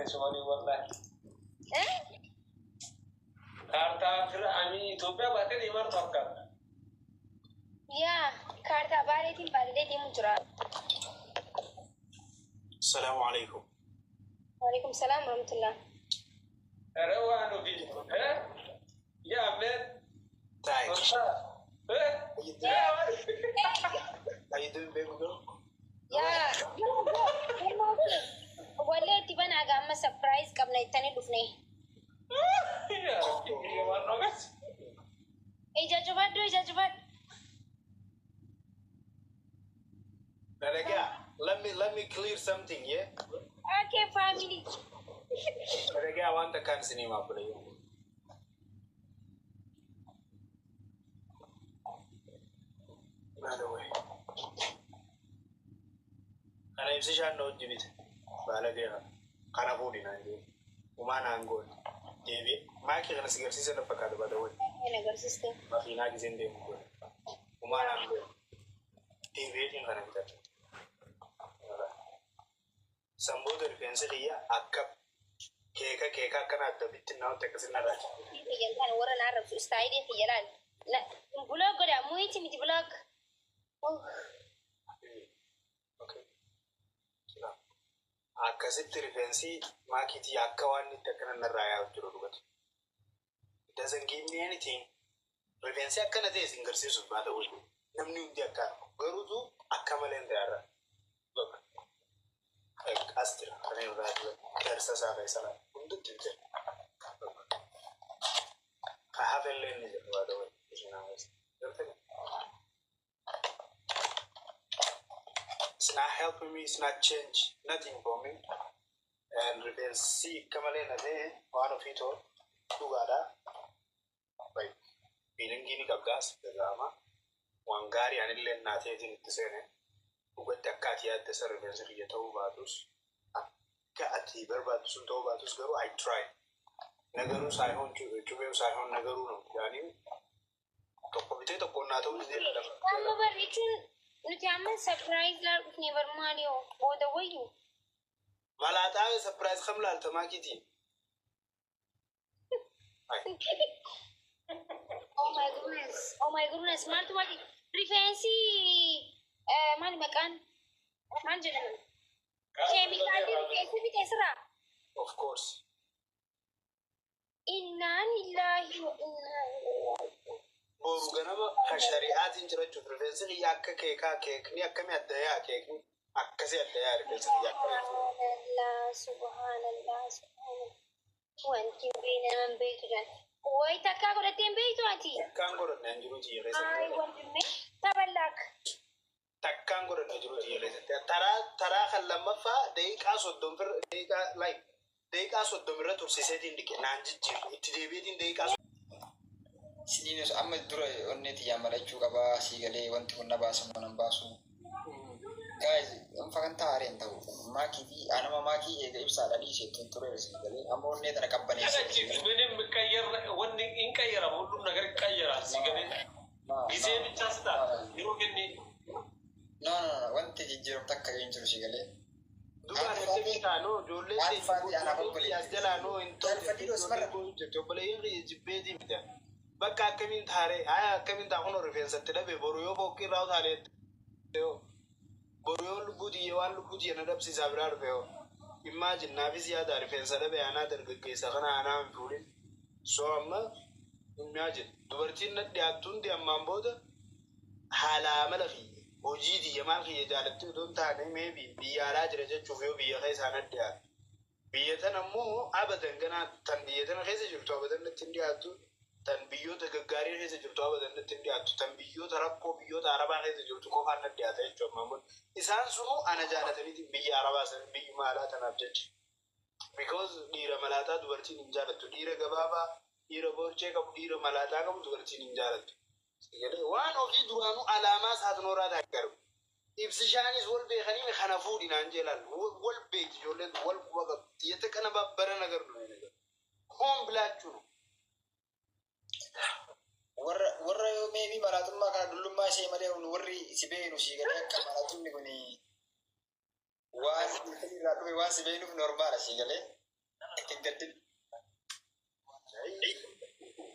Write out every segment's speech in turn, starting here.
Ani si waliin wallahi. Eh? Kaartaa fira amii Itoophiyaa baatee deemaa jirtu fakkaata. Yaa kaartaa baaleetiin baadhee deemu jira. Salaamu alaikum. Waalaikum salaam warahmatullah. Ere waan ofii. Eh? Yaa mee. Thanks. Eh? How you doing? How you doing, baby girl? Yaa wallee itti banaa gaamma surprise qabna ittanii dhufne. Yaa waan dhogas. Ija cufadhu, ija cufadhu. Nalaga, let me clear something, yeah? Okay, family. Nalaga, wanta kan sini ma pula yun. By the way. Kana ibsishaan na hojii bite. Baalagee kana. Kana fuudhi naan jee. Umaa naan goone. Deebi'e. Maakii kana si garsiisa na fakkaata, by the way. Hin agarsiiste. Makiinaa giseen deemu goone. Umaa naan goone. Deebi'eetiin kana bitadhe. Sanboota rifeensi kiyya akka keeka keeka akkana adda bittinnaa'utti akkasin narraa jira. Kiyyan kana warra na arrabsu style kiyya laal. Block godha, mu'iiti miti block. Okay. Akkasitti rifeensi maakiitii akka waan itti akkana narraa yaa'u jiru dhugatu. It doesn't give me anything. Rifeensi akkana ta'e isin garsiisuuf baata wayii. Namni hundi akka garuutu akka malee hin ta'arra. Look. As jira. Kan irraa jira. Darsa isaa keessa laala. Hundatti jira. Ka hafellee ni jira baata wayii. Ishinaa keessa. Gartanii? It's not helping me, it's not change nothing for me. And rifeensi akka malee na ta'e waan ofii too dhugaadha. Like, feelingii ni qabdaas dhaga'ama. Waan gaarii anillee naa ta'eetiin itti seene. Dhugatti akka ati yaadde san rifeensi kiyya ta'uu baatus, akka ati barbaaddu sun ta'uu baatus, garuu I try. ነገሩ ሳይሆን ጩቤው ሳይሆን ነገሩ ነው yaani tokko bitee tokkoon naa ta'uu didee lafa. Amma bar jechuun nuti amma surprise laal dhufne bar, maali hoo booda wayyu. Malaaxaa surprise kam laalta maakiitii? Oh my goodness. Oh my goodness. Maaltu maali? Rifeensi maali maqaan? Maal jedhama? Keemikaalli rifeensi bitee sirraa? Of course. Innaa lillahi wa innaa ilaihi raaji'uun. Boru ganama kan shari'aatiin jirachuuf rifeensi kiyya akka keekaa keekni akkamii adda yaa, keekni akkasii adda yaa rifeensi kiyya akka. Subhanallah, subhanallah, subhanallah. Wanti hin nama hin beektu jaan. Wayi takkaa godhattee hin beektu ati? Takkaan godhanne an jiruu tiyya Ay keessatti. Wandimne taballaak. Takkaan godhanne jiruu tiyya keessatti. Taraa taraa kan lammaffaa daqiiqaa 30 firra daqiiqaa like daqiiqaa 30 irra tursiiseetiin dhiqe naan jijjiirre itti deebi'eetiin daqiiqaa Isiniin amma dura onnee tiyyaan mari'achuu qabaa, sii galee wanti kun na baasa moo nan baasu. Guys, dhuunfa kan taa'areen ta'u maakii fi anama maakii eega ibsaadha dhiise ittiin tureera, sii galee amma onnee tana qabbaneessee sii galee. ምንም የሚቀየር wanni hin ቀየራም ሁሉም ነገር ይቀየራል። ሲገኔ ጊዜ ብቻ ስጣት yeroo kenni. No, no, no, wanti jijjiiramu takka hin jiru, sii galee. Duba ati beekaa noo ijoollee Maal faati anaaf obboleetti? as jalaa noo hin tole. Galfadhiidhoo simarra. Jirti obboleeyyiin kiyya jibbeetii miti. Bakka akkamiin taaree haya akkamiin taa kunoo rifeensatti dhabe, boru yoo fokkii irraa utaalee yoo boru yoo lubbuu tiyya waan lubbuu tiyya na dhabsiisaa biraa dhufe yoo imagine naafis yaada rifeensa dhabe anaa dargaggeessa kana anaa hin fuudhin. So amma imagine dubartiin na dhiyaattu hundi ammaan booda haala amala kiyya hojii tiyya maal kiyya jaalattee otoo hin taane maybe biyya alaa jira jechuuf yoo biyya keessaa na dhiyaatu. Biyya tana immoo abadan ganaa tan biyya tana keessa jirtu abadan natti hin dhiyaattu. Tan biyyoota gaggaarii keessa jirtu abadan natti hin dhiyaattu. Tan biyyoota rakkoo biyyoota arabaa keessa jirtu qofaan na dhiyaata jechuudha ammaan booda. Isaan sunuu ana jaalataniitiin biyya arabaa sana biyyuma alaa tanaaf jecha. Because dhiira malaataa dubartiin hin jaalattu. Dhiira gabaabaa, dhiira borcee qabu, dhiira malaataa qabu dubartiin hin jaalattu. Waan ofii duraanuu alaamaa isaatu nooraa taaggaru. Ibsishaanis wal beekanii kana fuudhi naan jeelaan wal beekti, ijoolleen wal quba qabdi. የተቀነባበረ ነገር ነው ይሄ ነገር። ሆን ብላችሁ ነው። Warra warra yoo maybe malaatummaa kana dullummaa ishee malee warri si beeknu sii galee akka malaatumni kun waan irraa dhufe waan si beeknuuf normal sii galee. Ittiin gaddin.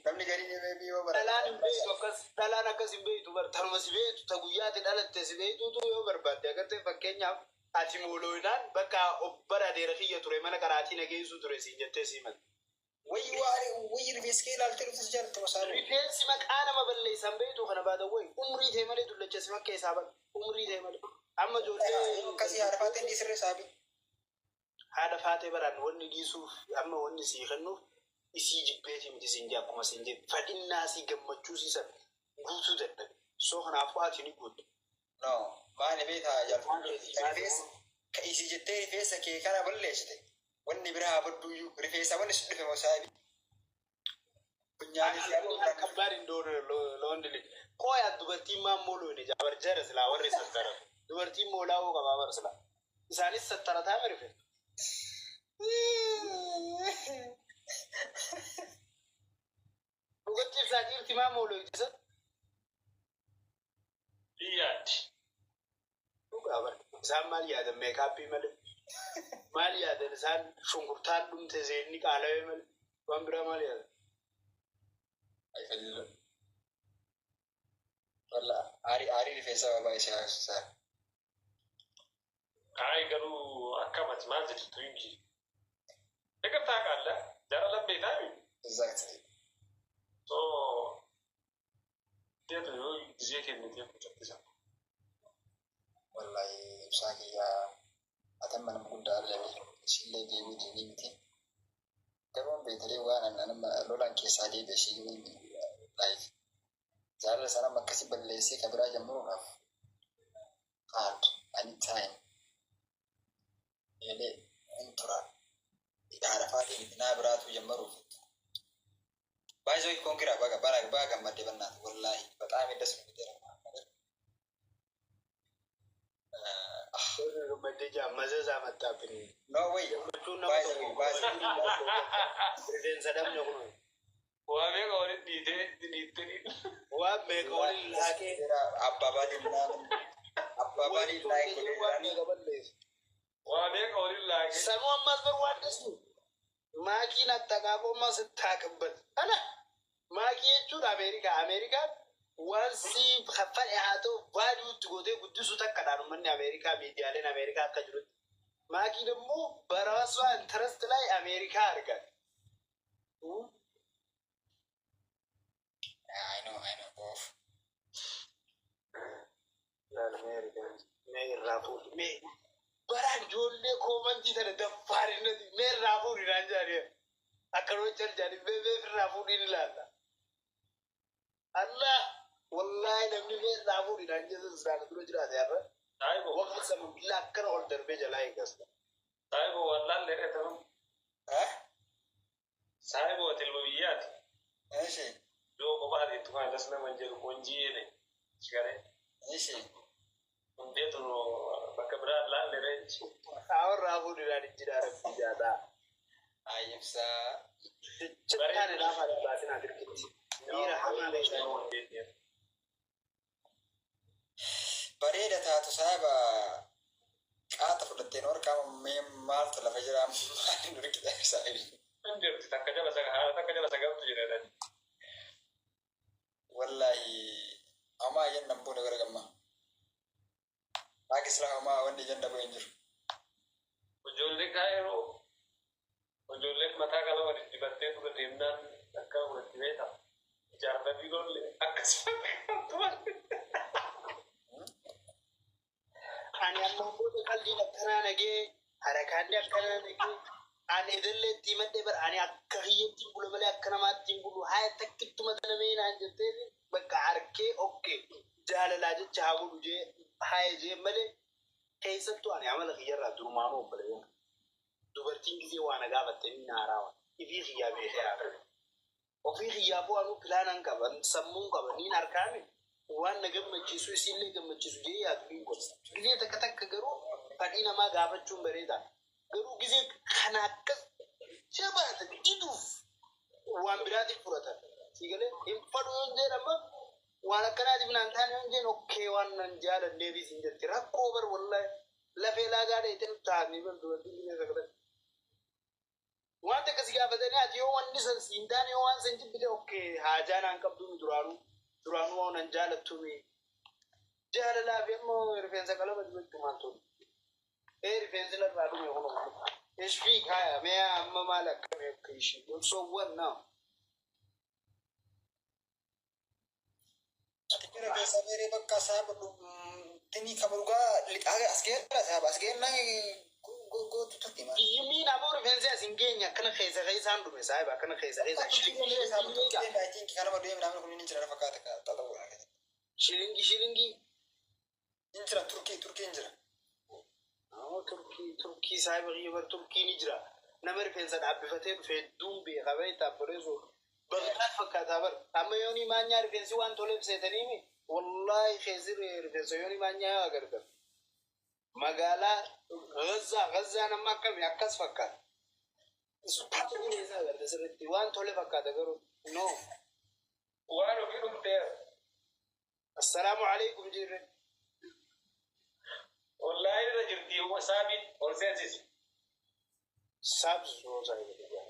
Namni gariin maybe yoo Dhalaan hin beektu akkas, dhalaan akkas hin beektu bar, tanuma si beektu, ta guyyaatti dhalatte si beektutu yoo barbaadde agartee. Fakkeenyaaf ati moolooyinaan bakka bara adeera kiyya ture mana qaraatii nageessuu ture siin jettee si himatte. Wayyi waan wayyi rifeensi kee ilaaltee dhuftes jaallatama saalu. Rifeensi maqaa nama balleessan beektu kana baata wayi umrii ta'e malee dullacha si fakkeessaa bara umrii ta'e malee. Amma ijoollee Akkasii haadha faateen dhiisirree saabi. Haadha faatee baraan wanni dhiisuuf amma wanni sii kennuuf isii jibbeetii miti siin jee, akkuma siin jee fadhinnaa sii gammachuu siisan guutuu dadhabe. So kanaafuu ati ni guutu. No, maali beektaa jaalladhu. Rifeensa ka isii jettee rifeensa kee kana balleessite. Wanni biraa haa badduuyyuu rifeensa wanni si dhufe moo saabi. Funyaanis ከባድ እንደሆነ ለወንድ ልጅ ቆይ dubartiin maan mooloone jaabar jara silaa warri sattaratu dubartiin moolaa'uu qabaa bar silaa isaanis sattarataa mirfe. Dhugatti ibsaa dhiirti maa mooloytisa? Biyyaatti. Dhugaa bar isaan maal yaadan? Makeup malee maal yaadan? Isaan shunkurtaan dhumte, zeenni qaalawee malee waan biraa maal yaadan? Walla aarii aarii rifeensa baay'ee haasisa. Ay, garuu akkamati maal jettu hingi? ፍቅር ታውቃለህ? Jaalala beektaa? Exactly. So እንዴት ነው ጊዜ kennitee mucatti? Wallahi ibsaa kiyyaa atamma nama guddaa argame isillee deebii deebii miti. Garuu beekalee waan nama lolaan keessaa deebi'e ishee like jaalala sana akkasi balleessee ka biraa jammuruudhaaf hard anytime eelee hin tura. Haadha faatii miti naa biraatu jammaruuf. Baay'ee congra, baga baga baga gammadde bannaatu, wallahi በጣም ደስ ነው ነገር። Gammaddee jaa mazaza መጣብኝ። No way. Gammachuun nama tokko rifeensa dhabne kun. Waa meeqa waliin dhiitee dhiittee? Waan meeqa waliin laaqee. አባባሊ ምናምን አባባሊ like waan meeqa balleessu. Waa meeqa waliin laaqee. Sanuu ammas bar waan dhistu maakiin አጠቃቆማ ስታቅበት ana maakii jechuun Ameerikaa, Ameerikaan waan si fadhe haa ta'u value itti gootee guddisuu takkadhaan uummanni Ameerikaa, miidiyaaleen Ameerikaa akka jirutti. Maakii ደግሞ በራሷ interest ላይ አሜሪካ አድርጋል። I know, I know, both. Mee irraa fuudhi, mee baraan ijoollee comment tana daffaarinati mee irraa fuudhi naan jedhani, akkanuma cal jedhani, mee mee irraa fuudhi ni ilaalla. Allah, wallahi namni mee irraa fuudhi naan jedhu isaan dura jiraate har'a. Saayibo. Waqti sama billaa akkana ol darbee jalaa eegas. Saayibo, wallaan dheeratamu. Eh? Saayibo, ati ilma biyyaati. እሺ። Yoo kophaa deettu kana das nama hin jedhu qoonjiyyee shigaree. እሺ። Hundeetu bakka biraa laallee reechi. Awwan irraa fuudhi naan jira rabbii jaataa. Ay ibsaa. Cittaan ilaafa baasinaa dirqitti. Miira hamaa beekaa. Bareeda taatu saayiba qaata fudhatteen warqaa mee maaltu lafa jira, maali nu riqita saayibi? Hin jirti, takka jala haala takka jala sagaltu jedhani. Wallahi homaa jennan buune gara gammaa. Akka silaa homaa wanni jenna bu'e hin jiru. Ijoollee kaayiroo ijoolleen mataa qala waliin dibattee dura deemnaan akka walitti beekta. Ijaarfatanii gollee akkasuma. Ani amma booda qalbiin akkanaa nagee, harakaanni akkanaa nagee, ani idillee itti himadhee bara ani akka kiyyatti hin bulu malee akka namaatti hin bulu, haa takkittuma tanamee naan jettee bakka harkee okkee jaalalaa jecha haa bulu jee haa jee malee keessattuu ani amala kiyyarraa durumaanuu obboleeyyan. Dubartiin gisee waa na gaafatte inni haaraa ifii kiyyaa beekee haa ofii kiyyaafuu anuu pilaanan qaba, sammuun qaba, niin harkaami waan na gammachiisu isiillee gammachiisu jee yaadu niin godha. Gisee takka takka garuu fadhii namaa gaafachuun bareeda. Garuu gisee kana akkas jabaata diduuf waan biraatiif fudhatan. Siigalee hin fadhu yoon jeen amma waan akkanaatiif naan taane yoon jeen okkee waan nan jaalanneefis hin jetti. Rakkoo bar wallahi lafee laagaa dheetee taa'anii bar dubartiin gisee takka takka. Waan takka si gaafatanii ati yoo wanni san siin taane, yoo waan san jibbite, okay, haajaa naan qabduumi, duraanuu duraanuu waan nan jaalattuumi. Jaalalaa fi ammoo rifeensa qalama dibachuu maal tolu? Ee, rifeensi narraa dhume kun. Ishfii kaaya mee amma maal akkamii akka ishii so what now? Ati bira keessa beeree bakka saaba tini kamurugaa lixaa as geera saaba as geennaa gootu turti maal. Yimiin ammoo rifeensi as hin geenye, akkana keessa keessaan dhume saahiba, akkana keessa keessa shilingi. Kanama deemu namni kun ni jira fakkaata xaxa'uudha. Shilingi shilingi. Ni jira, Turkii, Turkii hin jira. Turkii, Turkii saahiba kiyya bar, Turkii ni jira. Nama rifeensa dhaabbifatee dhufe hedduun beeka beektaa bareesu. Bagdaad fakkaataa bar. Amma yoonii maanyaa rifeensi waan toleef seetaniimi. Wallaahi keessi rifeensa yoonii maanyaa yoo agartan. Magaalaa Gazzaa, Gazzaan amma akkami akkas fakkaata. Agarta sirriitti waan tole fakkaata garuu no. Waan ofii dhugdee. Assalaamu alaikum jirre. Wallaahi irra jirti saabiin ol seensisi. Sabsuu saahiba kiyya.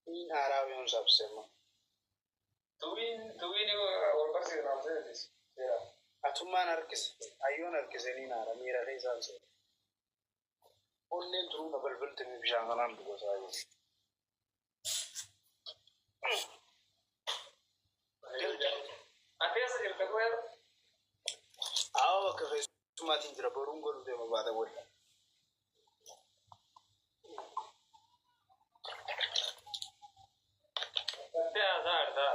Niin haaraa yoon sabsema. Tuwiin tuwiin ol barsiisan ol seensisi. Atummaan harkise. Ayyoon harkise niin haara miira keessaan seera. Onneen turuu na balbaltanii bishaan kanaan dhuga saahiba. Ati eessa jirta qoyar? Awa, bakka keessumaatiin jira, boruun godhu deema baata godha. Gartee haasaa artaa.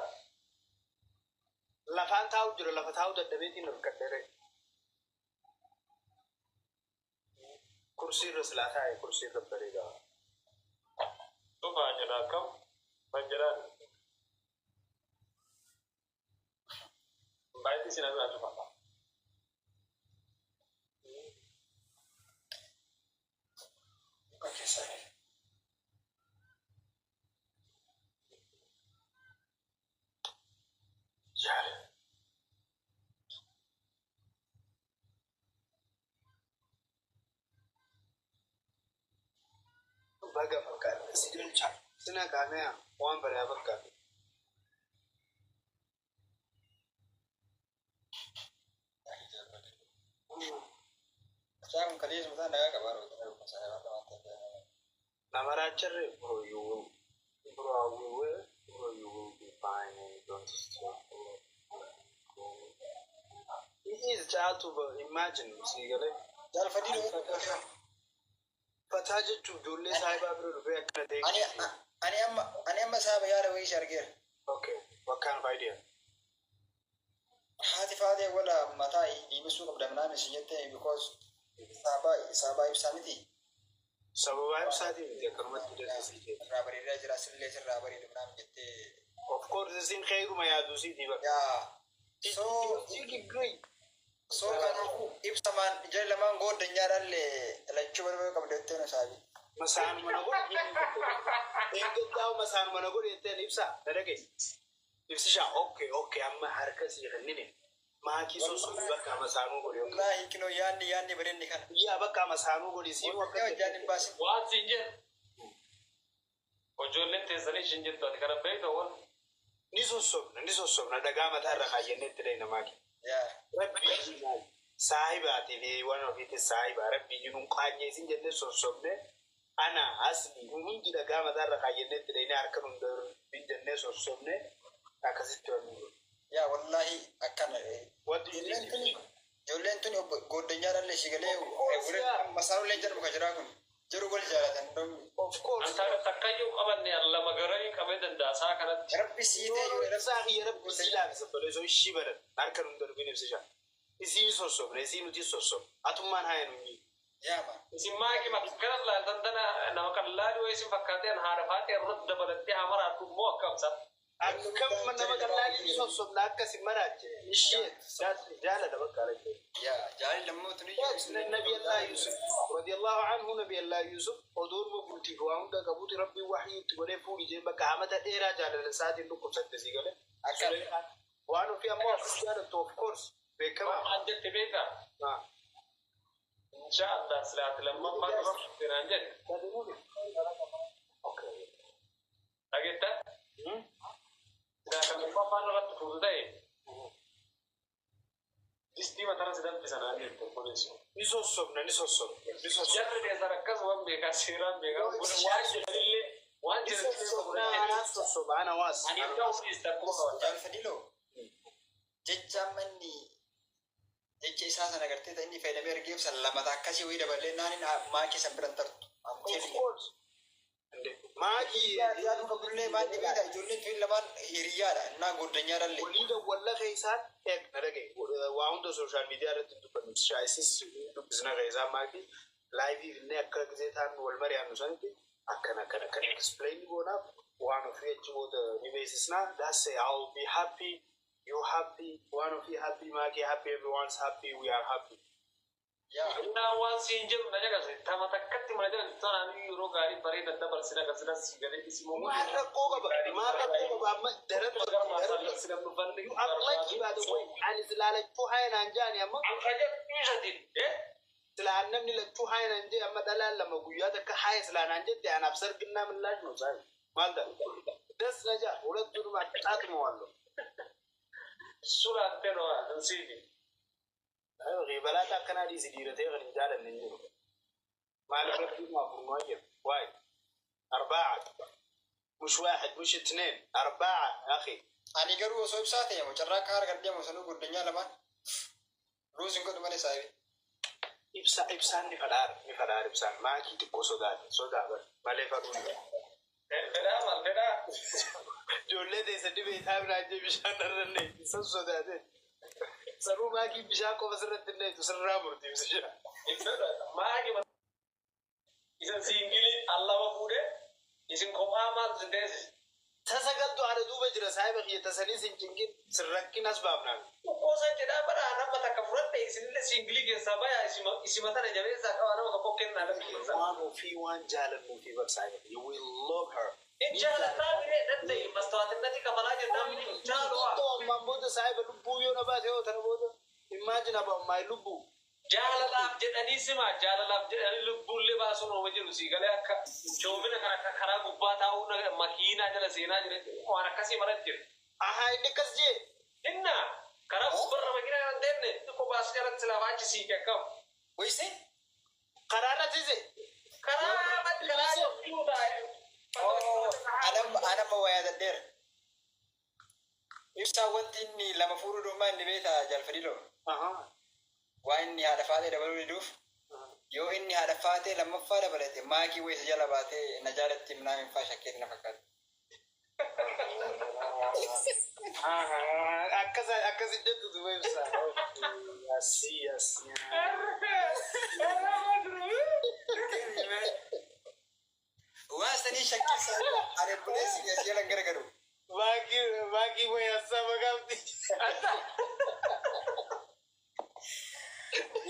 Lafaan taa'u jira, lafa taa'u dadhabeetiin hirkadheere. Kursii irra silaa taa'e, kursii irra bareedaa. Tufaa jira akkam? Banjiraan. Baay'ee isin irraa cufa. Okay, sorry. Jaale. Baga fakkaata. Si galcha. Sina kaamee waan bareedaa fakkaata. Mucaan kun kaleessa mataa nagaa qabaa roota. Nama raacharre bro, you will, bro, we will, bro, you will be fine and don't stress. It is caaltu, but imagine si galee. Jaalfadii dhufu. Fataa jechuun ijoollee saayibaa bira dhufee akkana ta'e. Ani amma saaba yaada wayii si argeera. Okay, what kind of idea? Haati faatee wala mataa diimessuu qabda minaan isin jette because saaba saabaa ibsaa miti. Sababa ibsaatii miti, akkanumatti dandeessii jechuudha. Sirraa bareedaa jira, sillee sirraa bareedu minaan jettee. Of course, isin xeeruma yaadu siitii bara. Yaa. So Great. so kanaafuu ibsamaan jara lamaan gooddanyaadhaallee lachuu barbaadu qabda jettee nu saabi. Masaanuma na godhe. Eeggattaa masaanuma na godhe jetteen ibsaa na dhageessi. Ibsishaa, okay, amma harka sii kennine. Maakii sossobii bakka masaanuu godhe. Okay. Wallaahi kinoo yaadni yaadni bareedni kana. Yaa bakka masaanuu godhe sii Waan hojjaan hin baasin. Waan siin jedhu. Ijoolleen teessanii ishin jettu ati kana beektu waan. Ni sossobna, ni sossobna, dhagaa mataa irra kaayyannee itti dhayna maaki. Yaa. Rabbii saahibaatii fi waan ofiitti saahibaa rabbii jiruun qaanyeesin jennee sossobne, ana asli hundi dhagaa mataa irra kaayyannee itti dhayne, harka nun darbin jennee sossobne, akkasitti wanni godhu. Yaa wallaahi akkana. What do you Ijoolleen think? tuni ijoolleen tuni gooddanyaadhaallee si galee masaanullee jedhamu kan jiraa kun jiru wal jaalatan. Of course. Takkayyuu qabanne lama garanii qabee danda'a saa kanatti. Rabbi sii ta'e yoo Ibsaa kiyya rabbi sii laafisa baleessoo ishii badan harka nun darbin ibsisha. Isii sossobne, isii nuti sossobne, atummaan haa nuyi. Yaa maan. Isin maaki makkana laaltan tana nama qallaalii wayii isin fakkaateen haadha faatee irratti dabalattee hamaraadhu immoo akkamsa. Akkam nama qallaalii ni sossobna akkasin maraache. Ishee jaalala bakka argite. Yaa jaalli lammoota ni Nabi Allah Yusuf radiyallahu anhu, Nabi Allah Yusuf odoon bultiif waa hunda qabuuti rabbiin waxyii itti godhee fuudhi jee bakka amata dheeraa jaalala isaatiin dhukkubsatte si galee. Akkam. Waan ofii ammoo akkas jaalattu of course beekamaa. Maal jette beekaa? Insha Allah silaati lammaffaa dura naan jette. Okay. sossobeessu. Ni sossobna, ni sossobna, ni sossobna. Jarri keessan akkasumaan beekaa, seeraan beekaa, waan jedhanillee waan Ni jedhanillee sossobna, anaa sossoba, ana waas. Ani ta'uu dhiista akkuma qaban. Jaalfadiloo, jecha amma inni jecha isaa sana agartee ta'e inni fayyadamee ergee ibsan lamata akkasii wayii daballee naanin maakii san biran tartu. Of course. Maakii Yaaduu qabdullee maal dhibeedha, ijoolleen tun lamaan hiriyyaadha innaa goddanyaa dhallee. Walii dawwalla keessaan eeg na dhagaye, waa hunda social media irratti hin dubbannu, shaayisis dubbisna keessaa maakii live finne akka gisee ta'an wal mari'annu sanitti akkana akkana akkana explain goonaaf, waan ofii achi booda ni beeksisnaa. That's it. I'll be happy, you happy, waan ofii happy, maakii happy, everyone's happy, we are happy. Yaa. Innaa waan siin jedhu na jaqase, tama takkatti mana jedhan tanaan yeroo gaarii bareeda dabarsina akkasumas si galee isi. Maal rakkoo qaba? Maal rakkoo qaba? Amma daran daran, you are lucky, by the way. Ani silaa lachuu haya naan jaani amma. Silaa namni lachuu haya naan jee, amma dhalaan lama guyyaa takka haya silaa naan jette, anaaf sarginnaa millaash ነው ሳይ maal ta'a das na jaa ሁለቱንም አጣጥመዋለሁ። Suuraan ta'e nsiifi. Balaa akkanaa dhiisi, dhiira ta'e kan hin jaalanne hin jiru. Maaliif rabbiin waa furnoo jedhu waay أربعة مش واحد مش اثنين، أربعة يا أخي. Ani garuu osoo ibsaa ta'e moo carraa akka harka deemu sanuu goddanyaa lamaan ruus hin godhu malee saayibi. Ibsa, ibsaan ni fadhaar, ni fadhaar ibsaan. Maakii xiqqoo sodaate, sodaa bar malee fadhuun. Fedhaa maal fedhaa? Ijoollee teessa dhibee isaa biraan jee bishaan irra isan sodaate. Sanuu maakii bishaan qofa sirratti hin dheetu, sirraa murti ibsa. Maaki isin single allama fuudhee isin kophaa maal isin teessise? Tasa galtu haadha duuba jira, saayiba kiyya, tasanii sin cinqin, sin rakkin as baafnaan. Qosan jedhaa bara nama takka fudhadhe, isinillee single keessaa bayaa, isima tana jabeessaa qaba, nama tokko kennaa namni keessaa. Waan ofii waan jaalannuu fi bar, saayiba kiyya, we love her. In jaalataa biree danda'e mastawaatinati kafalaa jennaan jaaloo. Ammaan booda, saayiba, lubbuu yoo na baate yoo tana booda, imagine about my lubbuu. Jaalalaaf jedhanii sima, jaalalaaf jedhanii lubbuullee baasuun ooma jiru sii galee, akka joomina kana akka karaa gubbaa taa'uu makiinaa jala seenaa jira, waan akkasii mara jira. Ahaa, inni akkas jee. Inna karaa gubbarra makiinaa kan deemne xiqqoo baasii jalatti silaa achi siike akkam. Wayise? Karaa irra tiise. Karaa karaa jiru taa'e. Anamma waa yaadadheera. Ibsaa wanti inni lama fuudhuu dhumaa inni beektaa, jaalfadiloo. Ahaa. Waan inni haadha faatee dabaluu diduuf, yoo inni haadha faatee lammaffaa dabalate maakii wayisa jala baatee na jaalatti minaa faa shakkeetti na fakkaata. Akkas akkas jettu duuba ibsaa. Asii asii. Waan sanii shakkiisa ani obboleessi as jalan garagaru. Maakii maakii wayi hassaba qabdi.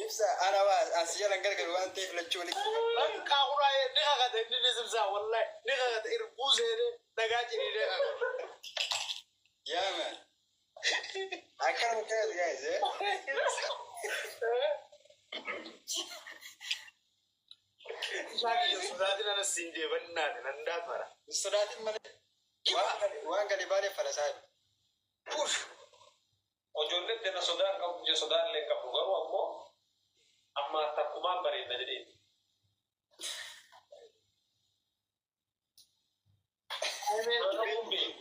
Ibsa ana waa as jalan garagaru waan ta'eef lachuu walitti. Bakka kuraa ni kakata, inni ni simsaa, wallahi ni kakata, irbuu seenee dhagaa ciniinee kakata. Yaa man. Akkana akkanati guys, eh? Isaan sodaatin ana siin jeebannaati nan daafara. Sodaatin malee waan gadi baanee falasaa. Push. Ijoolleen tena sodaan qabdu je, sodaan illee qabdu, garuu ammoo amma takkumaan bareedna jedhee.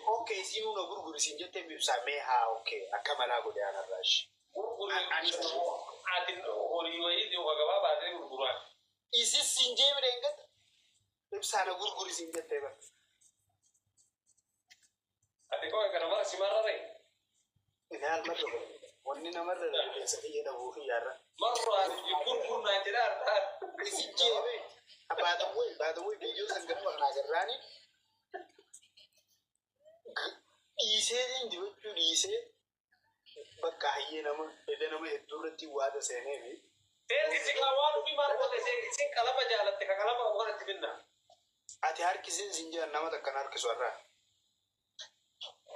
Okay, siinuu na gurguri siin jettee ibsaa mee haa, okay, akka malaa godhe anarraashi. Gurguri ati horii wayii yookaan gabaa baatee gurguraan. Isis siin jeemine hin gatta. Ibsaa na gurguri siin jettee bara. Ati koo kana mara si marrare. Ilaal marra wanni namarra rifeensa kiyya dhabuu kiyyaarra. Marru ati gurgurnaan jedhaa argaa. Isin jeeme. Baatawwee viidiyoo san ganama kana agarraani. Dhiisee dibachuu dhiisee bakka hayyee nama edda nama hedduu irratti waada seenee fi Seerri si waan ofii maal goote, isin qalama jaalatte, ka qalama qabu kanatti finna. Ati harkisiin siin jedhan, nama takkan harkisu har'aa.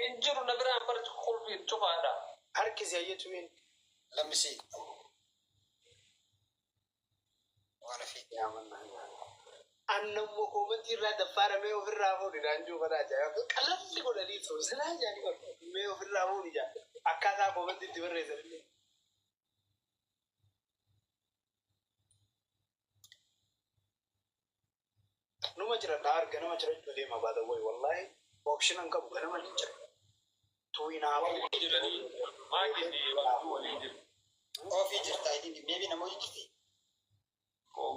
Hin jiru, na biraan bar qulfii cufaadha. Harkisi hayyetuun. Lammisii. Waan ofii. Annammoo comment irraa daffaara mee ofirraa fuudhi daanjuu kana ajaa'iba. Qalalli godhanii ta'u silaa ajaa'iba, mee ofirraa fuudhi jaa. Akkaataa comment itti barreessan illee. Numa jira dhaa arga nama cirachuu deema baata wayi wallahi option hin qabu ganama ni jira. Tuwinaa. Waliin jiranii maakii fi wanti waliin jiru. Ofii jirta, I think maybe namoota jirti.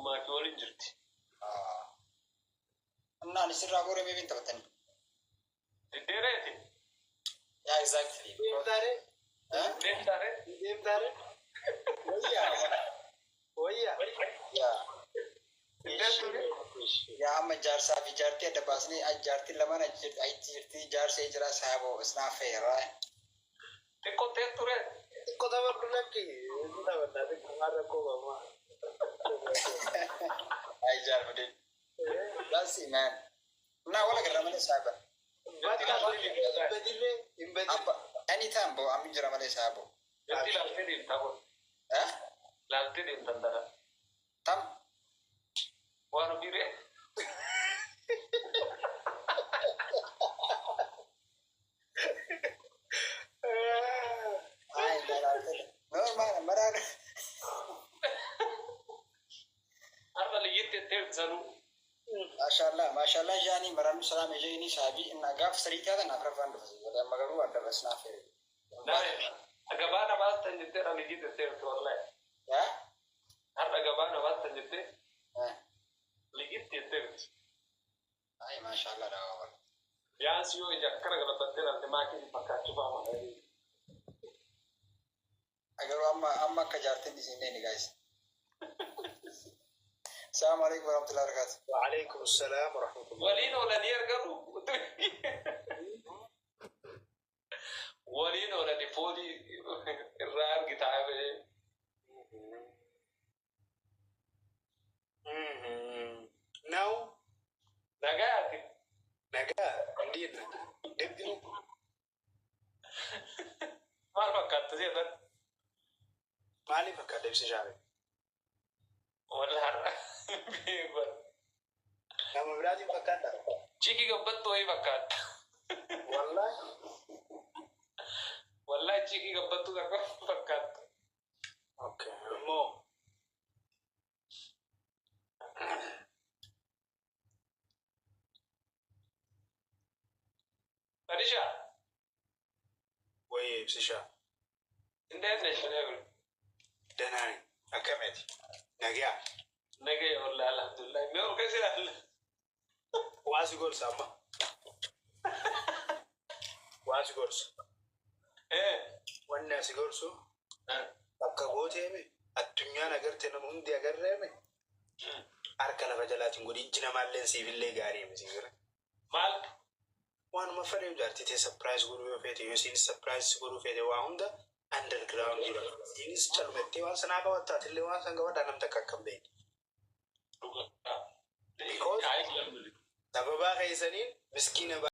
Maakii waliin jirti. Innaan isirraa boora maybe hin taphatanii. Diddeereeti. Yeah, exactly. Deemtaare? Eh? Deemtaare. Deemtaare? Wayyaa. Wayyaa. Yeah. Diddeertu. Yaa amma jaarsaa fi jaartii adda baasnee jaartiin lamaan achi jirti, jaarsa jira saaboo, it's not fair, right? Xiqqoo teetture. Xiqqoo taphadhu lakki. Inni taphadhaa xiqqoo maal rakkoo qabu. Ay jaarmudee. That's it, man. Naa wala garra malee saaba. Hin badillee hin badille. Abba anytime bo amma jira malee saabo. Jetti laaltee deemtaa kun. Eh? Laaltee deemtan tana. Tam. Waan ofiiree. Ay laaltee. Normal maraa. Har'a liyyitti ettee sanuu. Mashallah, mashallah jaani maranu salaam jeeni saabi inna gaaf sadii taatan afraffaan dhufa. Wala amma garuu adda bas naa fere. Gabaa na baastan jettee har'a liyyitti ettee wallahi. Yaa? Har'a gabaa na baastan jettee Eh. liyyitti ettee. Ay mashallah daa wala. Yaansi yoo ija akkana galabattee ilaalte maakii fakkaachuu faama. Garuu amma akka jaartiin isin ni guys. Assalamu alaikum warahmatullahi wabarakatuh. وعليكم السلام ورحمة الله. Waliin oolanii argamu. Waliin oolanii foolii irraa argitaa. Now, Nagaati. nagaa እንዴት ነህ? ደግ ነው። Maal fakkaata jedhan? Maaliif akka ibsishaa? Walla har'a beekan. Nama biraatiin fakkaata. Cikii gabbattuu wayii fakkaata. Wallahi. Wallahi cikii gabbattuu takka fakkaata. Okay. Immoo Sadisha, wayii ibsishaa. እንዴት ነሽ? ነብር ደህና ነኝ። Akkamiiti? Nagaa. ነገ wallahi alhamdulillah. Mee ol keessa ilaalla. Waa si gorsa amma. Waa si gorsa. Wanni asi gorsu bakka gooteeme addunyaan agarte nama hundi agarreeme harka lafa jalaatiin godhi, ijji namaallee siifillee gaarii miti jira. Maal? Waanuma fedhe jaartii tee surprise godhuu yoo feete, yoo isiinis surprise godhuu feete, waa hunda underground jira. Isiinis calumattee waan sanaa qabattaatillee waan san qabadhaa nam takka akka hin beekne. Dhugaa. Because sababaa keessaniin miskiina.